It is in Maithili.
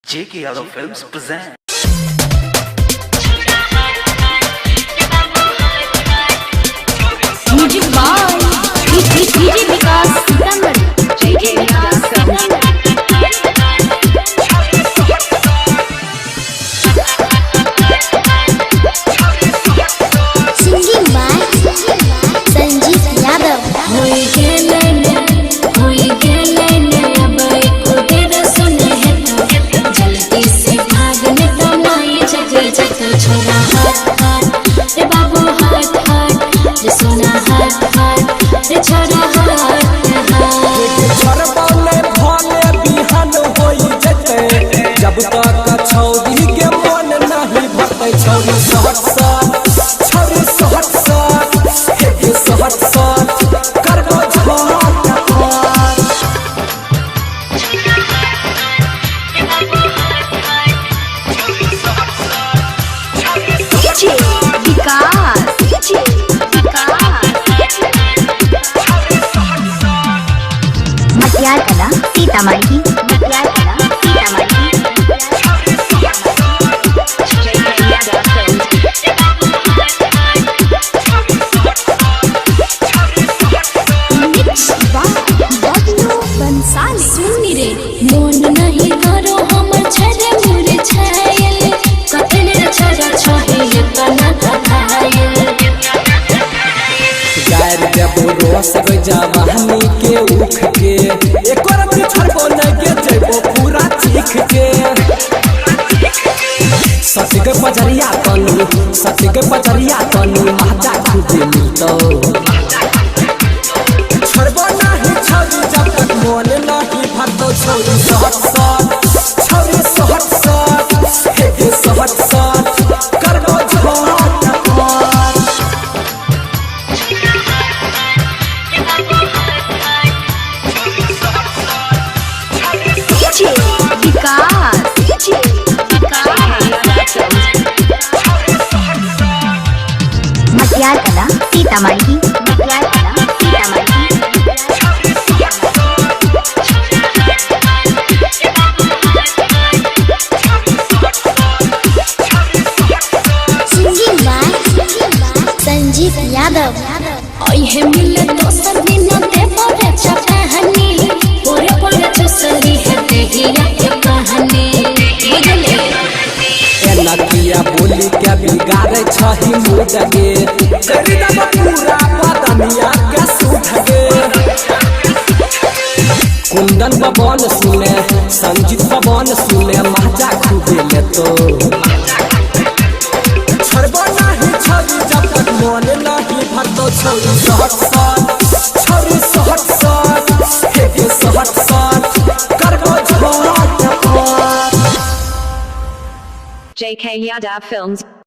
J.K. Yadav Films present. Music by DJ Vikas Sitamarhi. JK Yadav Films. Singing by Sanjeev Yadav. होई गेलै ने, होई गेलै ने, अब एको बेर सुने हेतौ। जल्दी से भाग ने तो माई जगे जतो। छोरा हाथ हाथ रे बाबू हाथ हाथ रे सोना हाथ हाथ रे छोरा हाथ हाथ। छोड़बो नै भले बिहान होई जेतै, जब तक छौरी के मन नहीं भरतै। छौरी सहट सट, छौरी सहट सट, हे गे सहट सट करबो झट पट। DJ Vikas. DJ Vikas. मटियार Kala Sitamarhi. Matiyar Kala Sitamarhi. JK Yadav Films. Mix by Bablu Bansali. सुनी रे मोन नहीं करो हमर छरे मुरे छायल कतने छरा छहे तना कथायल। गारि देबो रोस गो जवानी के उख के, एको रत्ती छोड़बो नै गे जइबो पूरा चीख के। सच के पजरिया तनी, सच के पजरिया तनी माजा खूबे मिलतौ। छोड़बो नाही छौरी जब तक मोन नाही भरतौ। छौरी सहट सट, छौरी सहट सट, हे गे सहट सट करबो झट पट। DJ Vikas. DJ Vikas. मटियार कला सीतामढ़ी। मटियार कला सीतामढ़ी। Singing by Sanjeev Yadav. ओहे मिले दोसर दिन देबो रे चपहनी पोरे पोरे चुसली है देहिया के कहानी बुझले। एना किया बोली के बिगाड़े छही मूड गे, करी दब पूरा बदनिया के सुध गे। कुंदन बबन सुने, संजीत बबन सुने, माजा खूबे लेतो। छोड़बो नाही छौरी जब तक मन नहीं भरतो। छौरी सहट सट, छौरी सहट सट, हे गे सहट सट करबो झट पट। JK Yadav Films.